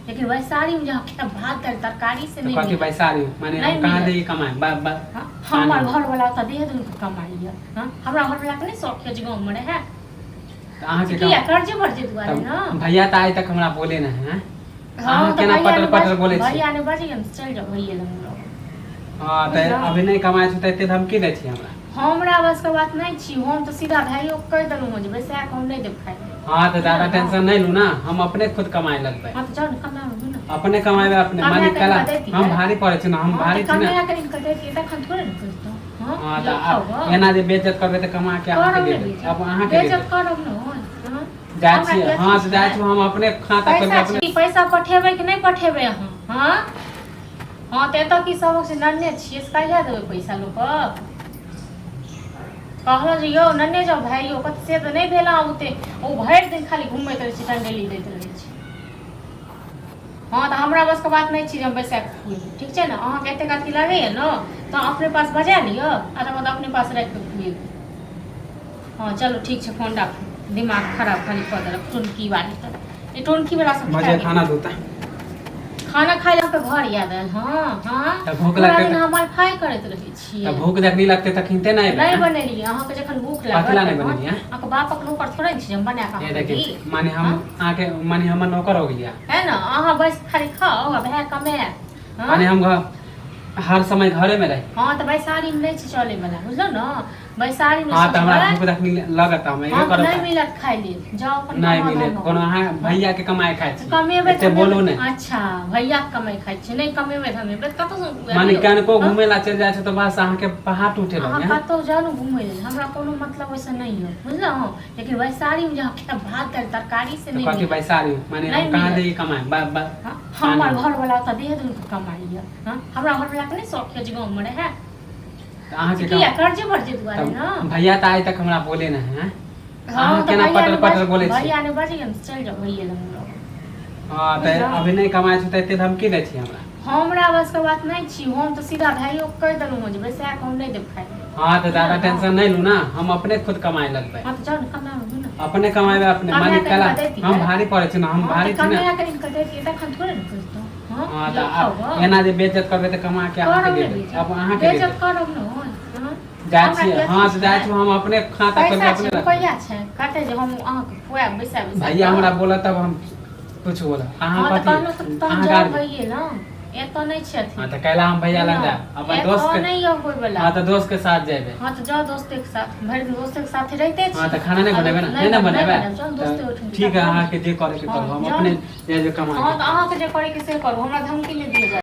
लेकिन वैशाली में जहाँ खायब भात दालि तरकारी से तो नहि कथी मिलत। बैसारी माने नहीं हम कहाँ मिलत। दे कमाए बा बा हाँ, हमर घर वाला तऽ देह दुन के कमाइ यऽ हाँ, हमरा घर वाला के नहि शौक यऽ जे गाँव में रहै तऽ अहाँके किया कम- कर्जे भरजे दुआरे तब ने भैया तऽ आइ तक हमरा बोले नहीं है हाँ अहाँ तऽ केना भैया पटर ने पटर बोलै छी भैया ने बजैए ने चलि जाउ भैये लग रहब। हँ तऽ बुझलहुँ? अभी नहि कमाइ छी तऽ एते धमकी दै छी हमरा हमरा बसके बात नहि छी हम तऽ सीधा भाइयो के कहि देलहुँ हँ जे बैसा कऽ हम नहि देब खाइ लए। हँ तऽ ज्यादा बुझलहुँ? टेंशन नहि लू ना हम अपने खुद कमाए लगबै हँ तऽ जाउ ने कमाबू ने अपने कमाएबै अपने कमाए मालिक कऽ कला हिनका दैतियै। हम भारी पड़ै छी ना हम हँ भारी तऽ छी ना कमाए कऽ हिनका दैतियै तखन थोड़े ने कहितहुँ हँ हँ यौ तऽ खाउ आब गऽ एना जे बेइज्जत करबै तऽ कमा के अहाँके करब दे ने देब बेइज्जत अब अहाँके दे बेइज्जत देब करब ने हँ जाइ हमरा छियै की हँ अथी तऽ जाइ छै छी हम अपने खाता खोलि कऽ पैसा अपने छै पैसा पठेबै कि नहि पठेबै अहाँ हँ हँ तऽ एतऽ की सबक छै नन्ने छियै से कहिया देबै पैसा लोकके कहलहुँ जे यौ नन्ने जाउ भाय यौ कथी से तऽ नहि भेल अहाँ ओते ओ भरि दिन खाली घुमैत रहै छै टंगेली दैत रहै छै हँ तऽ हमरा बसके बात नहि छी जे हम बैसा कऽ खुएबै ठीक छै ने अहाँके एतेक अथी लागैए ने तऽ अपने पास बजा लिअ आ तकर बाद अपने पास राखि कऽ खुएबै हँ चलू ठीक छै फोन राखू दिमाग खराब खाली कऽ देलक टुनकी वाली तऽ ई टुनकी वाला सब भजिया खाना दू तऽ खाना खाइ लए घर याद आयल हँ हँ तऽ भूख पूरा लगतै दिन तऽ हम फाइ करैत रहै छियै तऽ भूख जखनी लगतै तखन नहि एबै नहि बनेलियै अहाँके जखन भूख कथी लागत ला नहि तखन बनेलियै अहाँके बापक नौकर थोड़े ने छी जे हम बना कऽ ये अहाँके देखिए दी माने हम हँ अहाँके माने हमर नौकर हो गेलियै है ने अहाँ बस खाली खाउ आ भाय कमाए माने हँ हम घर हर समय घरे में रही हँ तऽ बैसारीमे नहि छै चलैवला बुझलहुँ ने बैसारीमे हाँ तऽ हमरा सोचबै भूख जखनी लगत हम एबे हम करब नहि मिलत खाइ लेल जाउ अपन नहि कमा मिले धमाउ कोनो अहाँ हँ भैया के कमाए खाइ तऽ छी कमेबै एते बोलू धमेबै नहि अच्छा भैया के कमाइ खाइ छियै नहि कमेबै धमेबै तऽ कतऽसँ माने यौ कनको हँ घूमे ला चलि जाइ छै तऽ बस अहाँके पहाड़ टूटे अहाँ लगे कतहु जाउ ने घुमय लेल हमरा कोनो मतलब ओहिसँ नहि यऽ बुझलहुँ लेकिन वैशालीमे जे अहाँ खायब भात दालि तरकारी से तऽ नहि कथी मिलत बैसारी माने नहि हम कहाँ मिलत दे कमाए बा बा हँ हमर पानी घरवला तऽ देह दुनके कमाइ यऽ हँ हमरा घरवलाके नहि शौक यऽ जे गाँवमे रहए तऽ अहाँके किया कर्जे भरजे दुआरे तऽ ने भैया तऽ आइ तक हमरा बोले नहीं है हँ अहाँ तऽ केना भैया पटर ने पटर बज बोलै छी भैया ने बजैए ने चलि जाउ भैये लग रहब हँ तऽ बुझलहुँ अभी नहि कमाइ छी तऽ एते धमकी दै छी हमरा हमरा बसके बात नहि छी हम तऽ सीधा भाइयो के कहि देलहुँ हँ जे बैसा कऽ हम नहि देब खाइ लए हँ तऽ ज्यादा बुझलहुँ टेंशन नहि लू ना हम अपने खुद कमाए लगबै हँ तऽ जाउ ने कमाबू ने अपने कमाएबै अपने कमाए मालिक कऽ कला हिनका हम दैतियै भारी पड़ै छी ना हम हँ तऽ भारी छी ना कमाए कऽ हिनका दैतियै तखन थोड़े ने कहितहुँ हँ हँ यौ तऽ खाउ आब गऽ एना जे बेइज्जत करबै तऽ कमा के अहाँके करब दे ने देब बेइज्जत अब अहाँके दे बेइज्जत देब करब ने हँ जाइ हमरा छियै की हँ अथी तऽ जाइ छै छी हम अपने खाता खोलि कऽ पैसा अपने छै रखबै रुपैआ छै कते जे हम अहाँके खुआएब बैसा बैसा भैया कऽ हमरा बोलत तब हम कुछ बोला अहाँ हँ तऽ कथी कहलहुँ तऽ तहन अहाँ जाउ गार्जियन भैये लग एतऽ नहि छै अथी हँ तऽ कैला हम भैया लग बुझलहुँ जायब अपन दोस्त एतऽ के नहि यऽ होइवला हँ तऽ दोस्त के साथ जेबै हँ तऽ जाउ दोस्तेके साथ भरि दिन दोस्तेके साथे रहिते हँ छी तऽ खाना नहि आ बनेबै ने नहि नहि ने नहि बनेबै बनायब जाउ तऽ दोस्ते ओहिठाम ठीक है खा अहाँके जे करैके हँ करू हम जाउ अपने ने जेबै कमा हँ के तऽ अहाँके जे करैके से करू हमरा धमकी नहि दिअ जाउ।